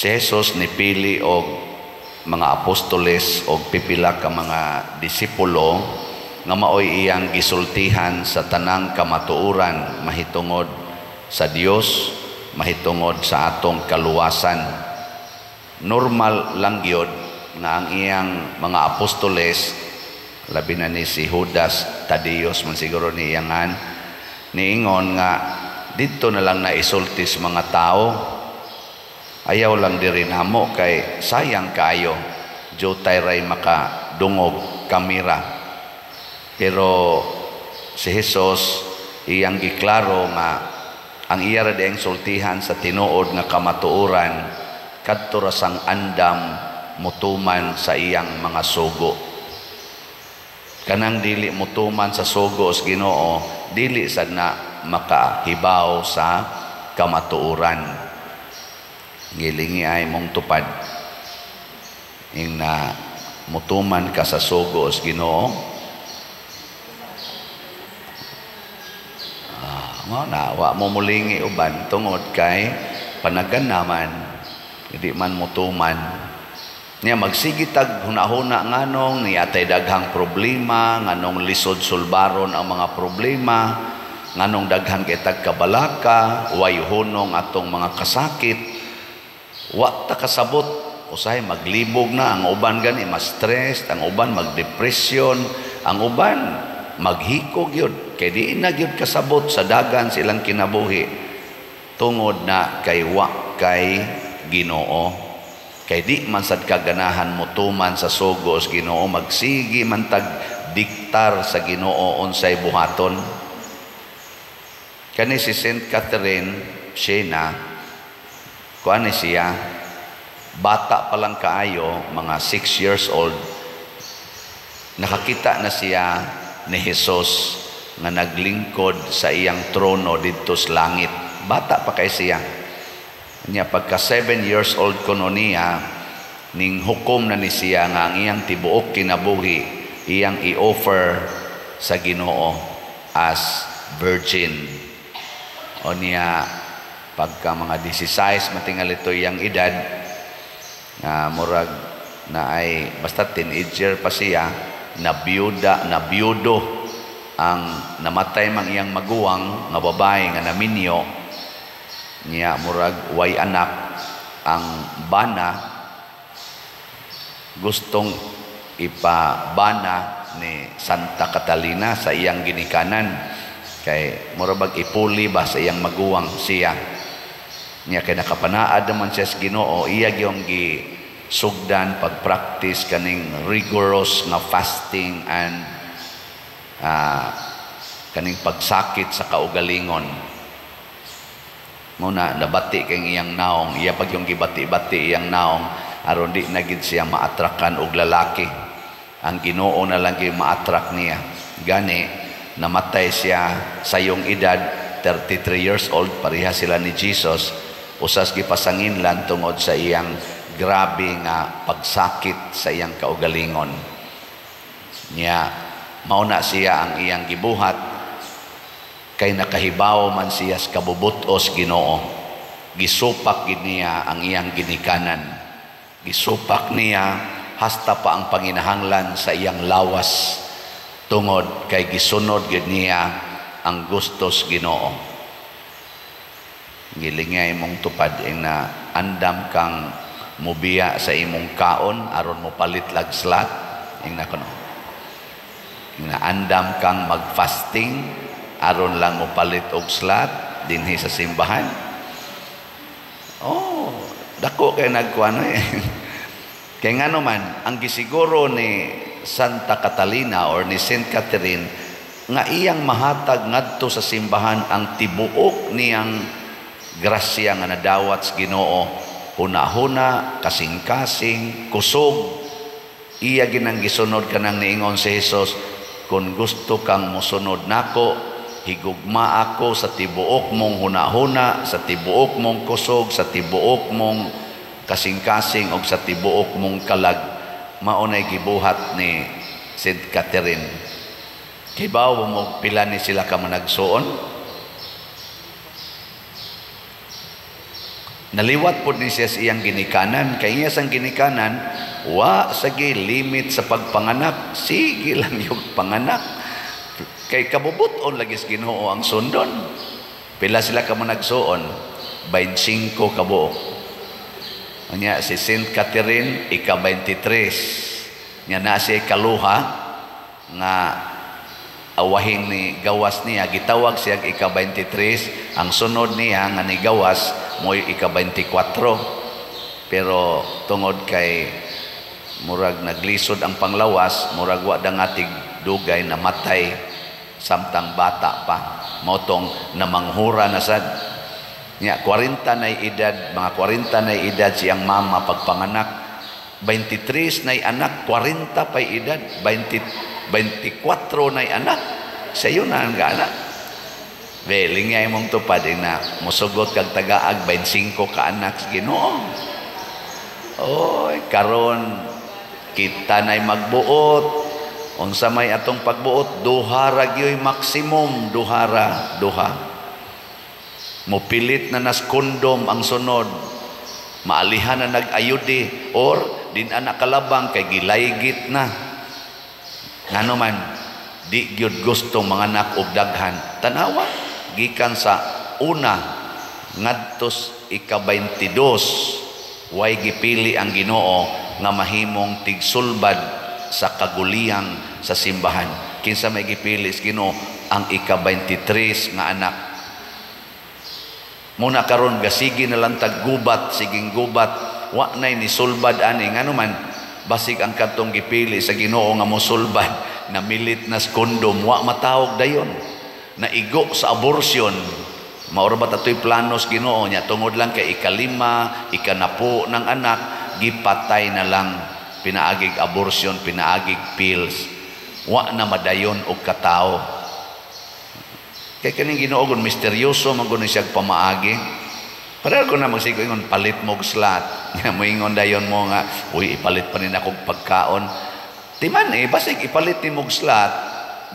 Si Jesus nipili og mga apostoles og pipila ka mga disipulo nga maoy iyang gisultihan sa tanang kamatuoran mahitungod sa Dios, mahitungod sa atong kaluwasan. Normal lang gyud nga ang iyang mga apostoles, labi na ni si Judas Tadeus man siguro ni iyangan, niingon nga didto na lang na isulti sa mga tao, ayaw lang diri namo kay sayang kaayo, jutay ray makadungog kamera. Pero si Jesus iyang giklaro nga ang iya ra diyang sultihan sa tinuod nga kamatuoran kadto ra sang andam mutuman sa iyang mga sugo. Kanang dili mutuman sa sugo sa Ginoo, dili sad na makahibaw sa kamatuoran. Gilingi ay mong tupad ing na mutuman ka sa sugo sa Ginoo. Mao na wa mo mulingi uban tungod kay panagan naman hindi man mutuman niya. Magsige tag hunahuna nganong ni atay daghang problema, nganong lisod sulbaron ang mga problema, nganong daghan kay tag kabalaka, way hunong atong mga kasakit, wa ta kasabot. Usahay maglibog na ang uban, gani ma-stress ang uban, magdepresyon ang uban, maghikog yun kay di na gyud kasabot sa dagan silang kinabuhi tungod na kay wa kay Ginoo, kay di man sad kaganahan motuman sa sugo sa Ginoo. Magsige man tag diktar sa Ginoo unsay buhaton. Kani si Saint Catherine Siena, kuan ni siya, bata pa lang kaayo, mga 6 years old, nakakita na siya ni Jesus nga naglingkod sa iyang trono didto sa langit. Bata pa kay siya. Nya pagka 7 years old kuno niya, ning hukom na ni siya nga ang iyang tibuok kinabuhi iyang i-offer sa Ginoo as virgin. O niya pagka mga 16 matingal ito iyang edad, nga murag na ay basta teenager pa siya, nabiyuda, nabiyudo ang namatay mang iyang maguwang nga babae nga naminyo niya, murag way anak ang bana, gustong ipabana ni Santa Catalina sa iyang ginikanan kay murag bag ipuli ba sa iyang maguwang siya. Niya kay nakapanaad naman siya sa Ginoo, iya gyud gisugdan pag-practice kaning rigorous nga fasting and kaning pagsakit sa kaugalingon. Muna nabati kay iyang naong, iya pag yung gibati-bati iyang naong aron di na gid siya maatrakan og lalaki. Ang Ginoo na lang gyud maatrak niya. Gani namatay siya sa iyong edad, 33 years old, pareha sila ni Jesus. Usas gipasanginlan tungod sa iyang grabe nga pagsakit sa iyang kaugalingon. Niya mao na siya ang iyang gibuhat kay nakahibaw man siya sa kabubutos Ginoo. Gisupak gid niya ang iyang ginikanan. Gisupak niya hasta pa ang panginahanglan sa iyang lawas tungod kay gisunod gid niya ang gustos Ginoo. Gilingay mong tupad ing na andam kang mubiya sa imong kaon aron mo palit lag slat, ing na kuno. Ing na andam kang mag-fasting aron lang mo palit og slat dinhi sa simbahan. Oh, dako kay nagkuano eh. Kay ngano man ang gisiguro ni Santa Catalina or ni Saint Catherine nga iyang mahatag ngadto sa simbahan ang tibuok niyang grasya nga nadawat sa Ginoo, hunahuna, kasing-kasing, kusog. Iya ginang gisunod kanang niingon si Jesus, "Kung gusto kang mosunod nako, higugma ako sa tibuok mong hunahuna, sa tibuok mong kusog, sa tibuok mong kasing-kasing og sa tibuok mong kalag." Mao nay gibuhat ni Saint Catherine. Kibaw mo pila ni sila ka managsuon? Naliwat pod ni siya sa iyang ginikanan. Kay iya sang ginikanan, wa sagi limit sa pagpanganak. Sige lang yung panganak. Kay kabubuton lagi sa Ginoo ang sundon. Pila sila ka mo nagsuon? 25 kabuok. Nya si Saint Catherine ika-23. Nya na siya kaluha nga awahing ni gawas niya, gitawag siya ika-23. Ang sunod niya nga ni gawas mo'y ika-24. Pero tungod kay murag naglisod ang panglawas, murag wa dangatig dugay, namatay samtang bata pa. Mao tong namanghura na sad. Nya 40 na edad, mga 40 na edad siyang mama pagpanganak. 23 na anak, 40 pa edad, 20, 24 na anak. Sayo na ang anak. Be, lingay mong tupad na musugot kag tagaag 25 ka anak sa Ginoo. Oy, karon kita na'y magbuot. Unsa may atong pagbuot, duha ra gyoy maximum, duhara, duha. Mopilit na nas kondom ang sunod. Maalihan na nag-ayudi or din anak kalabang kay gilaygit na. Ngano man di gyud gusto manganak og daghan. Tanawa gikan sa una ngadtos ika-22, way gipili ang Ginoo nga mahimong tigsulbad sa kaguliyang sa simbahan. Kinsa may gipili sa Ginoo? Ang ika-23 nga anak. Muna karon gasigi na lang taggubat, siging gubat, wa nay ni sulbad ani. Ngano man basig ang kadtong gipili sa Ginoo nga mosulbad namilit na kondom, wa matawog dayon, naigo sa abortion. Maura ba tatoy planos Ginoo nya? Tungod lang kay ikalima, ikanapo ng anak, gipatay na lang pinaagig abortion, pinaagig pills. Wa na madayon og katao. Kay kaning Ginoo gun misteryoso man gud siya pamaagi. Pareho ko na magsigo ingon palit mo og slot. Moingon dayon mo nga, uy, ipalit pa ni akong pagkaon. Timan eh, basig ipalit ni mog slot,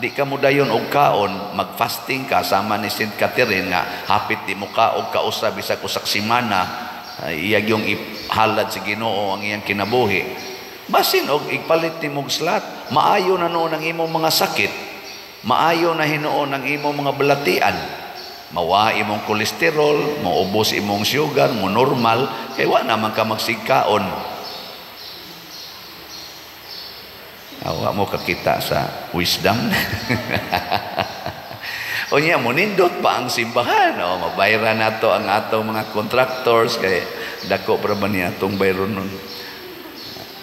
di ka mo dayon og kaon, magfasting ka sama ni Saint Catherine nga hapit di mo ka og kausa bisag usak semana, iyag yung ihalad sa Ginoo ang iyang kinabuhi. Basin og ipalit ni mog slot, maayo na noon ang imong mga sakit. Maayo na hinuon ang imong mga balatian. Mawa imong kolesterol, maubos imong sugar, mo normal, kay wa naman ka magsigkaon. Awa mo kakita sa wisdom. O niya, munindot pa ang simbahan. O, mabayra na to ang atong mga contractors, kay dako pa ba niya atong bayron nun.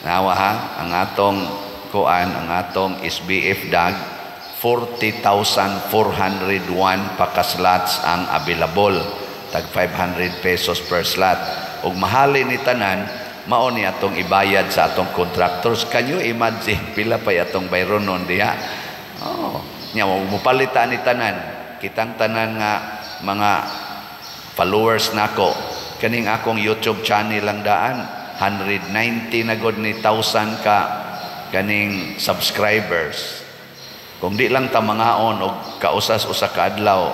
Nawa ha, ang atong kuan, ang atong SBF dag, 40,401 pakaslots ang available. Tag 500 pesos per slot. Ug mahali ni tanan, mao ni atong ibayad sa atong contractors. Can you imagine pila pay atong bayron nun diha? Oh, nya mopalita ni tanan. Kitang tanan nga mga followers nako, kaning akong YouTube channel lang daan, 190 na gud ni thousand ka kaning subscribers. Kung di lang ta mangaon og kausas usa ka adlaw,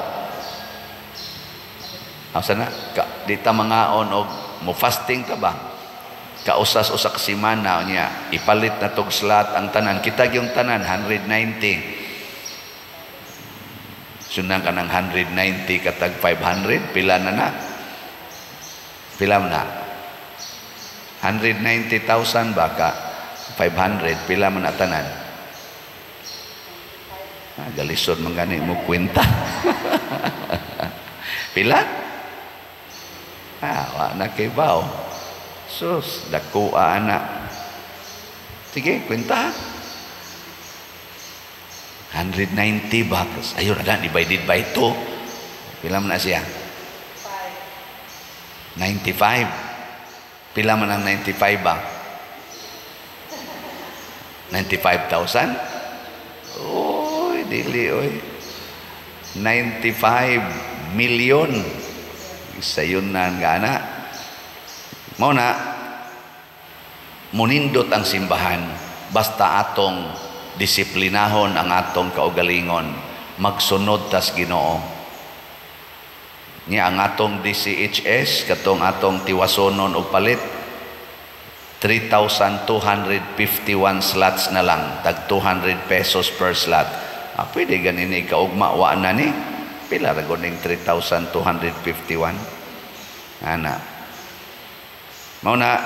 asa na? Ka, di ta mangaon og mo fasting ta ba? Kausas usa ka semana niya, ipalit na tog slot ang tanan. Kita gyung tanan 190. Sunan ka ng 190 katag 500, pila na na? Pila na? 190,000 ba ka 500, pila man na tanan? Ah, galisod man gani mo kwenta. Pila? Ah, wa na kay bao. Sus, dako ana. Sige, kwenta. 190 ba? Ayun na, divided by 2. Pila man na siya? 95. Pila man ang 95 ba? 95,000? Oy, dili, oy. 95 million. Sayon na ang gana. Mao na, munindot ang simbahan basta atong disiplinahon ang atong kaugalingon, magsunod tas Ginoo. Nya ang atong DCHS, katong atong tiwasonon og palit, 3,251 slots na lang, tag 200 pesos per slot. Ah, pwede ganin ni kaugma, wa na ni. Pila ra ning 3,251? Ana. Mao na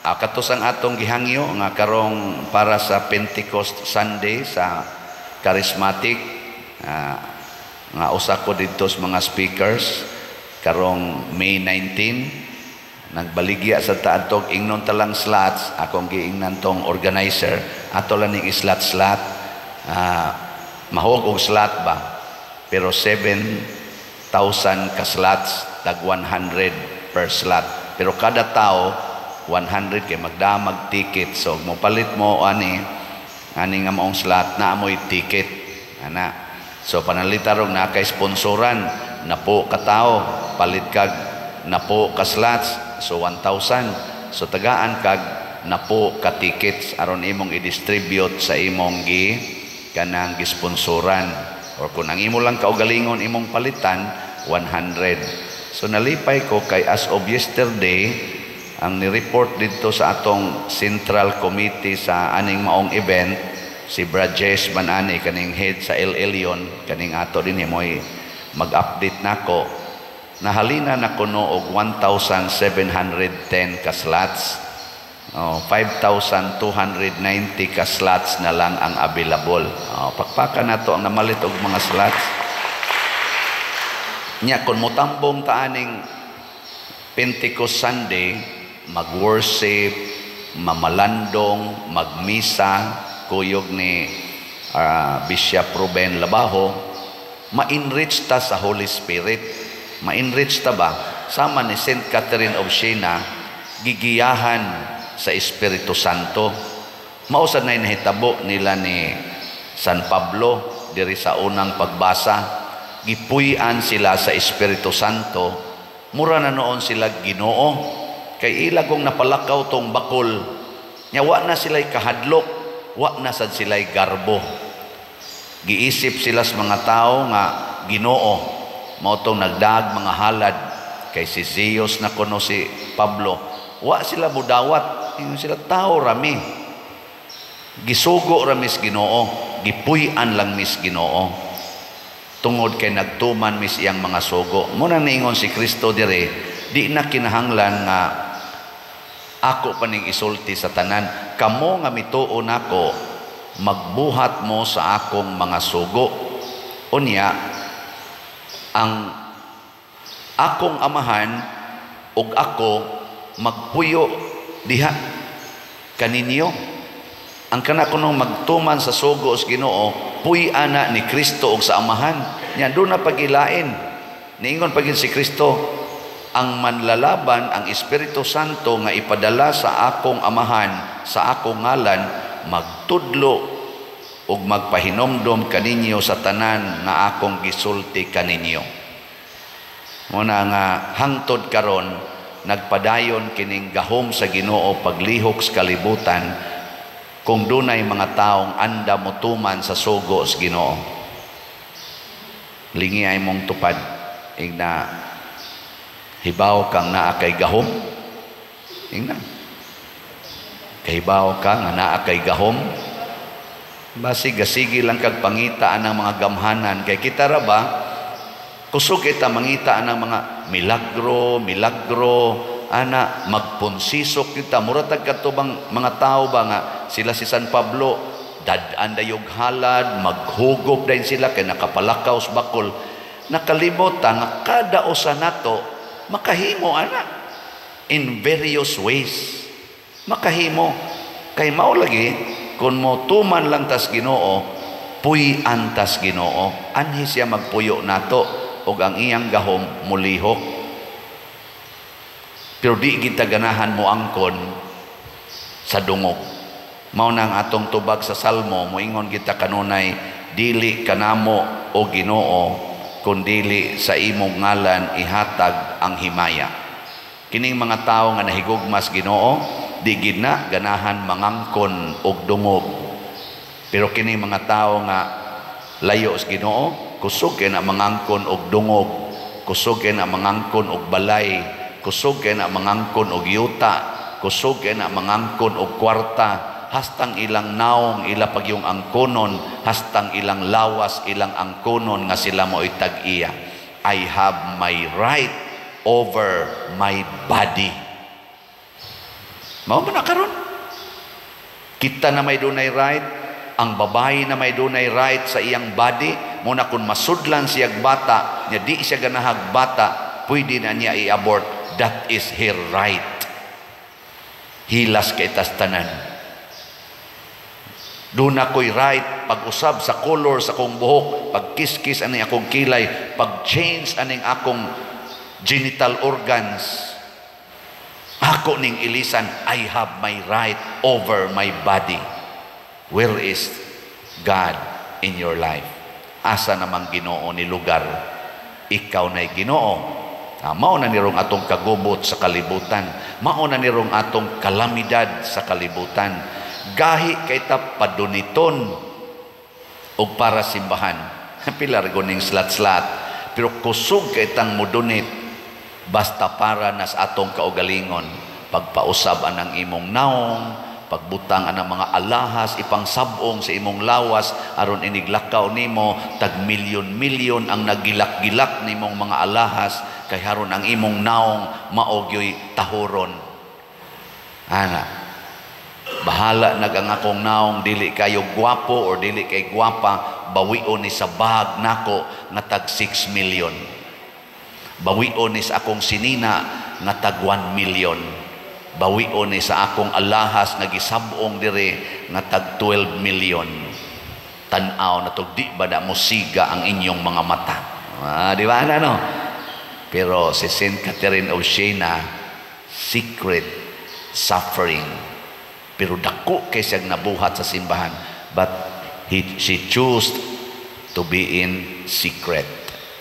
katos ang atong gihangyo nga karong para sa Pentecost Sunday sa Charismatic, nga usa ko didto sa mga speakers karong May 19. Nagbaligya sa taadtog ingnon talang slots. Akong giingnan tong organizer, ato lang ning slot slot, mahog og slot ba, pero 7,000 ka slots, tag 100 per slot, pero kada tao 100 kay magdamag ticket. So mopalit mo ani ani nga maong slot na amoy ticket ana. So panalita rong na kay sponsoran napo ka tao, palit kag napo ka slots, so 1,000. So tagaan kag napo ka tickets aron imong i-distribute sa imong gi kanang gisponsoran, or kung ang imo lang kaugalingon imong palitan, 100. So nalipay ko kay as of yesterday, ang ni-report dito sa atong Central Committee sa aning maong event, si Brajesh Manani, kaning head sa El Elyon, kaning ato din mo'y mag-update nako, nahalina na kuno og 1,710 ka slots. Oh, 5,290 ka slots na lang ang available. Oh, pakpakan nato ang namalit og mga slots. Nya kung motambong ta aning Pentecost Sunday, mag-worship, mamalandong, magmisa, kuyog ni Bishop Ruben Labajo, ma-enrich ta sa Holy Spirit. Ma-enrich ta ba? Sama ni Saint Catherine of Siena, gigiyahan sa Espiritu Santo. Mao sad na nahitabo nila ni San Pablo diri sa unang pagbasa. Gipuy-an sila sa Espiritu Santo. Mura na noon sila Ginoo. Kay ila kong napalakaw tong bakol. Nya wa na sila'y kahadlok, wa na sad sila'y garbo. Giisip sila sa mga tao nga Ginoo. Mao tong nagdag mga halad kay si Zeus na kuno si Pablo. Wa sila mudawat, ingon sila, tao rami. Gisugo ra mis Ginoo, gipuy-an lang mis Ginoo. Tungod kay nagtuman mis iyang mga sugo. Mao na niingon si Kristo dire, di na kinahanglan nga ako pa ning isulti sa tanan. Kamo nga mituo nako, magbuhat mo sa akong mga sugo. Unya, ang akong amahan ug ako magpuyo diha kaninyo. Ang kana kunong magtuman sa sugo sa Ginoo, puy-ana ni Kristo ug sa amahan. Nya do na pagilain. Niingon pagin si Kristo, ang manlalaban, ang Espiritu Santo nga ipadala sa akong amahan, sa akong ngalan, magtudlo ug magpahinomdom kaninyo sa tanan nga akong gisulti kaninyo. Muna nga hangtod karon nagpadayon kining gahom sa Ginoo paglihok sa kalibutan kung dunay mga taong anda motuman sa sugo sa Ginoo. Lingi ay mong tupad, ingna hibaw kang naa kay gahom. Ingna kahibaw ka nga naa kay gahom. Basi gasigi lang kag pangita ang mga gamhanan, kay kita ra ba kusog kita mangita ang mga milagro, milagro ana, magponsisok kita, mura tag kadto bang mga tao ba nga sila si San Pablo, dad-an dayog halad, maghugop dayon sila kay nakapalakaw sa bakol. Nakalimot ta nga kada usa nato makahimo ana in various ways. Makahimo kay mao lagi kung mo tuman lang tas Ginoo, puy-an tas Ginoo, anhi siya magpuyo nato ug ang iyang gahom mulihok. Pero di kita ganahan mo angkon sa dungog. Mao na ang atong tubag sa Salmo, moingon kita kanunay, dili kanamo o Ginoo, kun dili sa imong ngalan ihatag ang himaya. Kining mga tawo nga nahigugmas Ginoo, di gid na ganahan mangangkon og dungog. Pero kining mga tawo nga layo sa Ginoo, kusog kay na mangangkon og dungog. kusog kay na mangangkon og balay, kusog kay na mangangkon og yuta, kusog kay na mangangkon og kwarta, hastang ilang naong ila pagyung angkonon, hastang ilang lawas ilang angkonon nga sila mo'y tag-iya. I have my right over my body. Mao man na karon. Kita na may dunay right, ang babae na may dunay right sa iyang body, muna kung masudlan siyag bata, nya di siya ganahag bata, pwede na niya i-abort. That is her right. Hilas kay tas tanan. Doon ako'y right pag-usab sa color sa akong buhok, pagkiskis aning akong kilay, pag-change aning akong genital organs. Ako ning ilisan, I have my right over my body. Where is God in your life? Asa namang Ginoo ni lugar? Ikaw na'y Ginoo. Mao na nirong atong kagubot sa kalibutan. Mao na nirong atong kalamidad sa kalibutan. Gahi kay ta paduniton og para simbahan. Pila ra ning slat-slat. Pero kusog kay tang mudunit basta para nas atong kaugalingon. Pagpausab anang imong naong, pagbutang anang mga alahas ipangsabong sa imong lawas aron iniglakaw nimo tag milyon-milyon ang nagilak-gilak nimong mga alahas kay haron ang imong naong mao gyoy tahuron. Ana, bahala nag ang akong naong dili kayo gwapo or dili kay gwapa, bawion ni sa bag nako nga tag 6 million. Bawion ni sa akong sinina nga tag 1 million. Bawion ni sa akong alahas nga gisabong dire nga tag 12 million. Tan-aw na to, di ba na mo siga ang inyong mga mata? Di ba na no? Pero si Saint Catherine of Siena, secret suffering. Pero dako kay siyang nabuhat sa simbahan. But she chose to be in secret.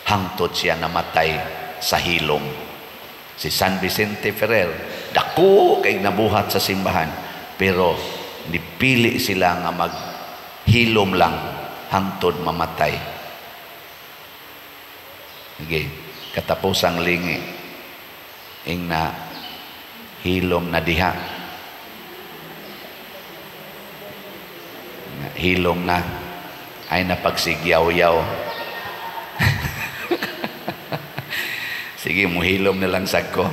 Hangtod siya namatay sa hilom. Si San Vicente Ferrer, dako kay nabuhat sa simbahan. Pero nipili sila nga maghilom lang hangtod mamatay. Okay. Katapusang lingi. Ing na hilom na diha. Hilom na ay napagsigyaw-yaw. Sige, muhilom na lang sa ko.